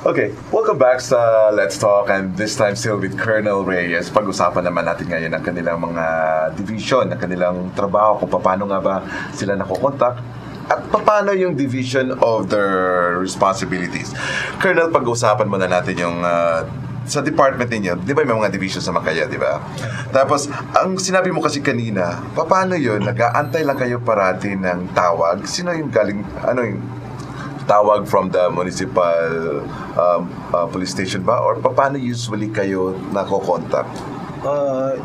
Okay, welcome back sa Let's Talk, and this time still with Colonel Reyes. Pag-usapan naman natin ngayon ang kanilang mga division, ang kanilang trabaho, kung paano nga ba sila nakokontak at paano yung division of their responsibilities. Colonel, pag-usapan muna natin yung sa department ninyo, di ba may mga division sa Makaya, di ba? Tapos, ang sinabi mo kasi kanina, paano yun? Nag-aantay lang kayo parati ng tawag? Sino yung galing, ano yung tawag from the municipal police station ba? Or paano usually kayo nako-contact?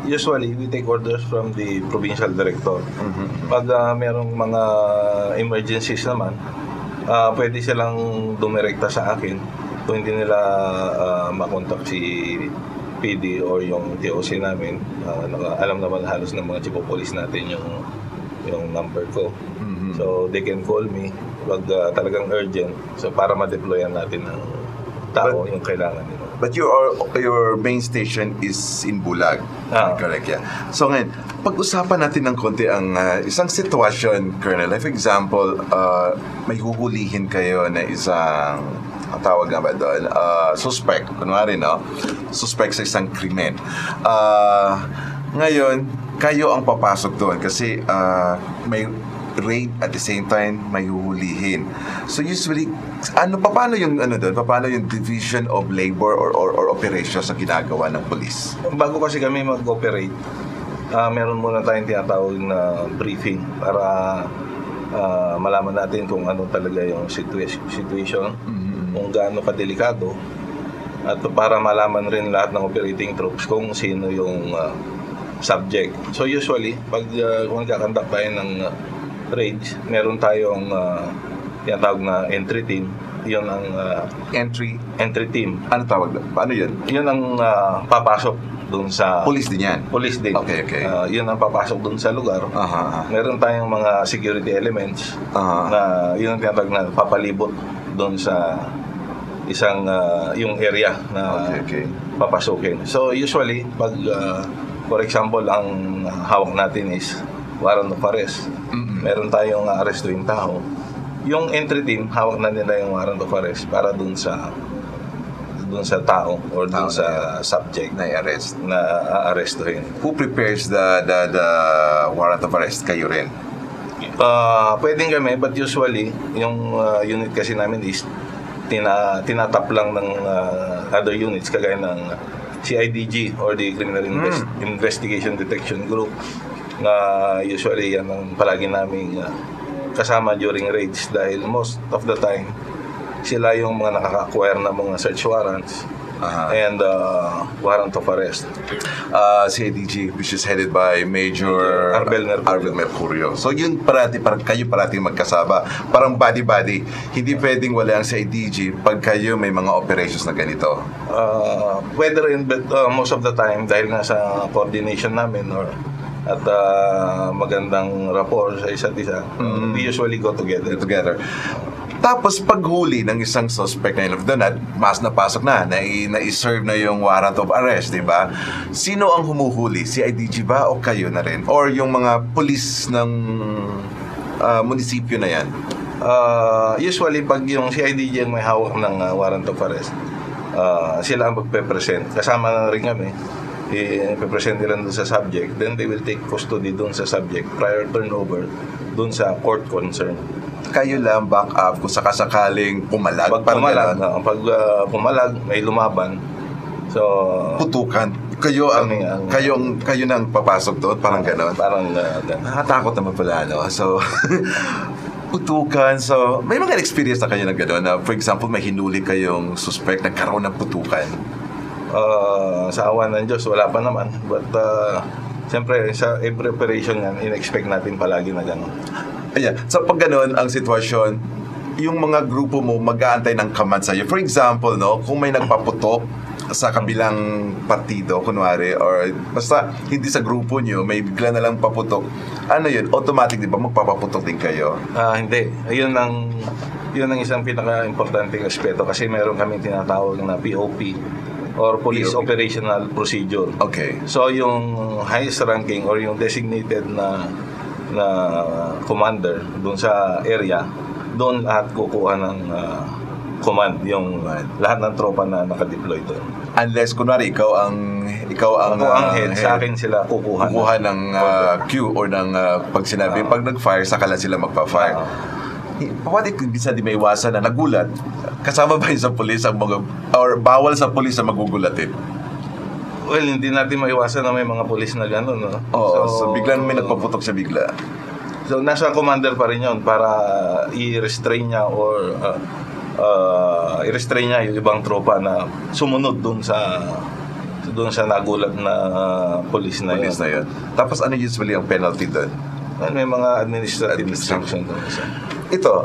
Usually, we take orders from the provincial director. Pag merong mga emergencies naman, pwede silang dumirekta sa akin. Kung hindi nila makontak si PD or yung TOC namin, alam naman halos ng mga chief of police natin yung number ko. So they can call me pag talagang urgent, so para ma-deployan natin ng tao yung kailangan nila. But your main station is in Bulag. Correct, yeah. So ngayon, pag-usapan natin ng konti ang isang sitwasyon, Colonel. Like for example, may huhulihin kayo na isang tawag nga ba doon? Suspect, kunwari, no? Suspect sa isang krimen. Ngayon, kayo ang papasok doon kasi may raid at the same time may huhulihin. So usually, paano yung paano yung division of labor or operations na ginagawa ng police? Bago kasi kami mag-operate, meron muna tayong tinatawag na briefing para malaman natin kung ano talaga yung situation, kung gaano kadelikado, at para malaman rin lahat ng operating troops kung sino yung subject. So usually, pag kung nagkakandak tayo ng raids, meron tayong tinatawag na entry team. Yun ang Entry team. Ano tawag doon? Paano yun? Yun ang papasok doon sa Police din yan? Police din. Okay. Yun ang papasok doon sa lugar. Meron tayong mga security elements na yun ang tinatawag na papalibot doon sa isang yung area na papasukin. So usually, pag for example, ang hawak natin is warrant of arrest. Meron tayong arestuing tao. Yung entry team, hawak na nila yung warrant of arrest para dun sa tao or dun sa subject na i-arrest, na aarestuhin. Who prepares the warrant of arrest? Kayo rin? Pwedeng kami, but usually yung unit kasi namin is tinatap lang ng other units kagaya ng CIDG or the Criminal Investigation Detection Group, na usually yan ang palagi namin kasama during raids dahil most of the time sila yung mga nakaka-acquire ng mga search warrants and warrant of arrest. CIDG, which is headed by Major Arbel Mercurio. So yun kayo parating magkasama. Parang body-body. Hindi pwedeng wala ang CIDG pag kayo may mga operations na ganito. Whether but most of the time dahil nasa coordination namin at magandang rapport sa isa't isa, we usually go together. Tapos paghuli ng isang suspect na yun, doon at mas napasok na-serve na yung warrant of arrest, di ba? Sino ang humuhuli? Si IDG ba o kayo na rin? Or yung mga police ng munisipyo na yan? Usually, pag yung CIDG ang may hawak ng warrant of arrest, sila ang magpe-present. Kasama na rin kami. I-present nila doon sa subject, then they will take custody doon sa subject prior turnover doon sa court concern. Kayo lang back up kung sakasakaling pumalag? Pag pumalag, may lumaban. So, putukan. Kayo nang papasok doon? Parang gano'n? Parang gano'n. Nakatakot naman pala, no? So, putukan. So, may mga experience na kayo na gano'n na, for example, may hinuli kayong suspect, nagkaroon ng putukan? Sa awan ng Diyos, wala pa naman. But, siyempre, sa every operation yan, in-expect natin palagi na gano'n. Ayan. So, pag gano'n ang sitwasyon, yung mga grupo mo mag-aantay ng command sa'yo. For example, no, kung may nagpaputok sa kabilang partido, kunwari, or basta hindi sa grupo nyo, may bigla na lang paputok, ano yun? Automatic, di ba? Magpapaputok din kayo? Hindi. Yun ang isang pinaka-importanting aspeto kasi meron kaming tinatawag na POP or Police Operational Procedure. Okay. So, yung highest ranking or yung designated na commander doon sa area, doon lahat kukuha ng command, yung lahat ng tropa na nakadeploy doon. Unless, kunwari, ikaw ang Ako ang head, sa akin sila kukuha ng cue or ng pag sinabi, pag nag-fire, saka lang sila magpa-fire. What if minsan di may iwasan na nagulat? Kasama ba yun sa pulis ang mga, or bawal sa pulis na magugulatin? Well, hindi natin maiwasan na may mga pulis na gano'n, no? Oo, so biglang may nagpaputok sa bigla. So, nasa commander pa rin yun para i-restrain niya or i-restrain niya yung ibang tropa na sumunod dun sa nagulat na pulis na yun. Tapos ano usually ang penalty doon? May mga administrative sanction doon. Ito,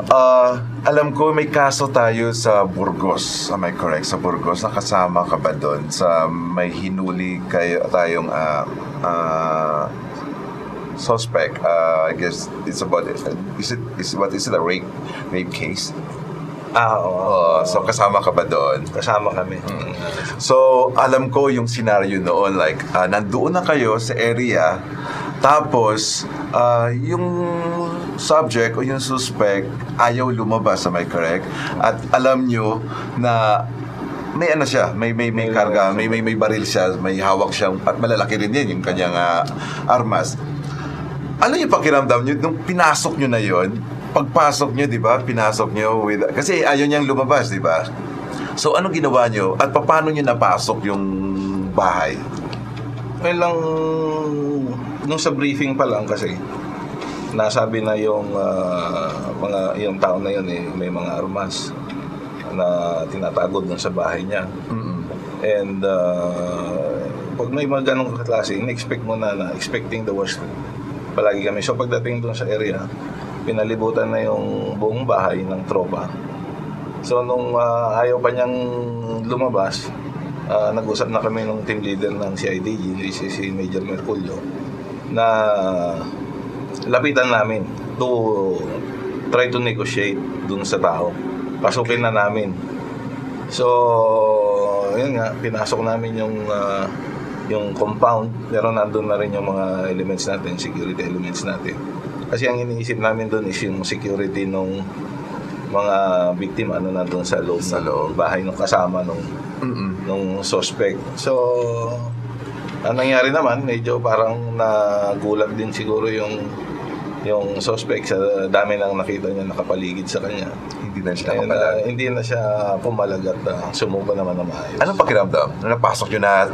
alam ko may kaso tayo sa Burgos. Am I correct? Sa Burgos, nakasama ka ba doon? Sa may hinuli tayong suspect. I guess it's about it. Is it a rape case? Oo. So kasama ka ba doon? Kasama kami. So alam ko yung scenario noon, like nandoon na kayo sa area, tapos yung subject o yung suspect ayaw lumabas, am I correct? At alam nyo na may ano siya, may karga, may baril siya, may hawak siyang, at malalaki rin yan yung kanyang armas. Ano yung pakiramdam nyo nung pinasok nyo na yon? Pagpasok nyo, di ba? Pinasok nyo kasi ayaw niyang lumabas, di ba? So ano ginawa nyo? At paano nyo napasok yung bahay? Nung sa briefing pa lang kasi nasabi na yung yung tao na yun may mga armas na tinatago dun sa bahay niya. And pag may mga ganong klase, in-expect mo na expecting the worst palagi kami. So pagdating dun sa area, pinalibutan na yung buong bahay ng tropa. So nung ayaw pa niyang lumabas, nag-usap na kami ng team leader ng CIDG, si Major Merculio, na lapitan namin to try to negotiate dun sa tao. Pasukin na namin. So, yun nga, pinasok namin yung compound, pero nandun na rin yung mga elements natin, security elements natin. Kasi ang iniisip namin dun is yung security nung mga biktima nandun sa loob ng bahay nung kasama nung suspect. So, ang nangyari naman, medyo parang nagulat din siguro yung suspect sa dami nang nakita niya nakapaligid sa kanya. Hindi na siya pumalag at sumuko naman na maayos. Anong pakiramdam? Napasok nyo na,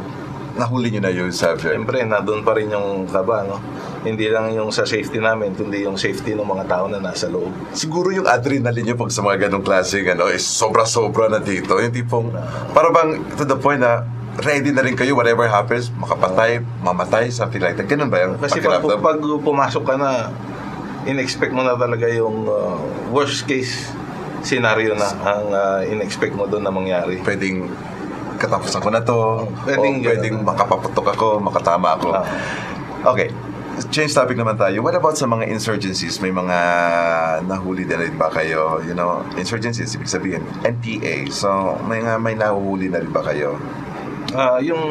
nahuli nyo na yung subject? Siyempre, nandun pa rin yung kaba, no? Hindi lang yung sa safety namin, kundi yung safety ng mga tao na nasa loob. Siguro yung adrenaline nyo pag sa mga ganong klase, is sobra-sobra na dito. Yung tipong, para bang to the point na ready na rin kayo, whatever happens, makapatay, mamatay, something like that. Ganun ba yung kasi pag pumasok ka na, in-expect mo na talaga yung worst case scenario na ang in-expect mo doon na mangyari. Pwedeng katapusan ko na to, pwedeng makapaputok ako, makatama ako. Okay, change topic naman tayo. What about sa mga insurgencies? May mga nahuli din rin ba kayo? You know, insurgencies, ibig sabihin, NPA. So, may nahuhuli na rin ba kayo? Yung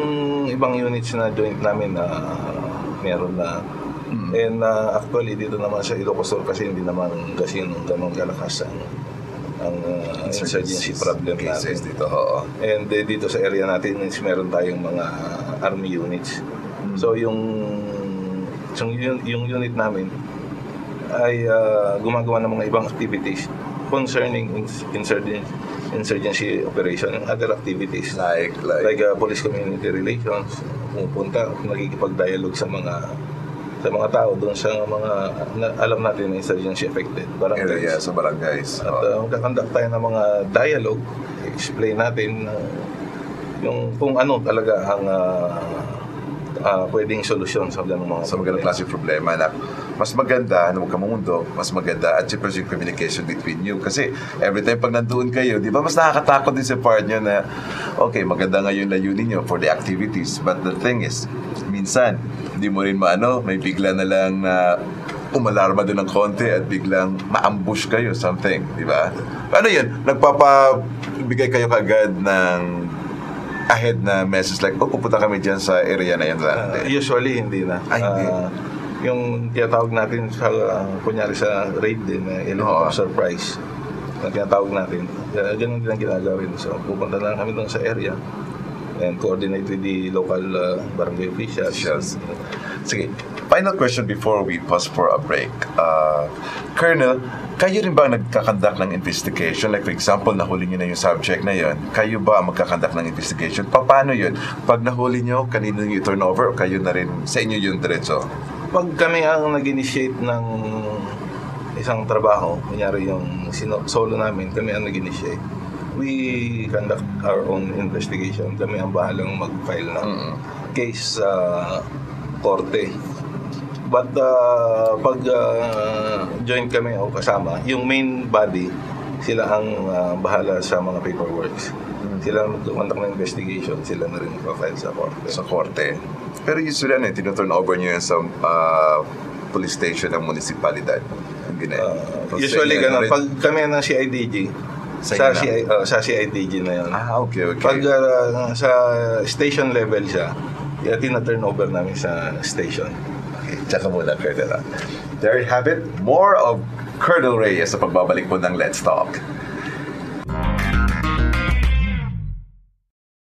ibang units na joint namin meron na. And actually dito naman sa Ilocos Sur kasi hindi naman ganun kalakas ang insurgency problem natin dito. And dito sa area natin meron tayong mga army units. So yung unit namin ay gumagawa ng mga ibang activities concerning insurgency operation and other activities like police community relations, pupunta, nagkikipag-dialogue sa mga tao doon sa mga alam natin na insurgency affected barangays. Sa barangays. At magkakandak tayo ng mga dialogue, explain natin yung kung ano talaga ang pwedeng solusyon sa ganung klase problema na mas maganda, huwag ka mamundok, mas maganda at siyempre yung communication between you. Kasi every time pag nandoon kayo, di ba mas nakakatakot din sa part nyo na okay, maganda nga yung layunin nyo for the activities. But the thing is, minsan, hindi mo rin may bigla na lang na umalarma doon ng konti at biglang ma-ambush kayo, something, di ba? Ano yun? Nagpapabigay kayo kagad ng ahead na message like, pupunta kami dyan sa area na yan. Usually, hindi na. Hindi. Yung tinatawag natin sa kunyari sa raid din, element of surprise. na tinatawag natin. Ganun din ang ginagawin. So, pupunta lang kami doon sa area and coordinate with the local barangay officials. Yes. Sige, final question before we pause for a break. Colonel, kayo rin ba ang nagkakandak ng investigation? Like for example, nahuli nyo na yung subject na yon. Kayo ba ang magkakandak ng investigation? Paano yun? Pag nahuli nyo, kanino yung turnover o kayo na rin sa inyo yung diretso? Pag kami ang nag-initiate ng isang trabaho, kunyari yung solo namin, kami ang nag-initiate. We conduct our own investigation. Kami ang bahalang mag-file ng case sa korte. But pag join kami o kasama, yung main body, sila ang bahala sa mga paperworks. Sila ang mag-conduct ng investigation, sila na rin mag-file sa korte. Sa korte. Pero usually, tinuturn over nyo yun sa police station ng munisipalidad. Usually, ganun. Pag kami ng CIDG, sa CIDG na yun. Okay. Pag sa station level siya, tina-turn over namin sa station. Okay, tsaka muna, Colonel. There you have it. More of Colonel Reyes sa pagbabalik po ng Let's Talk.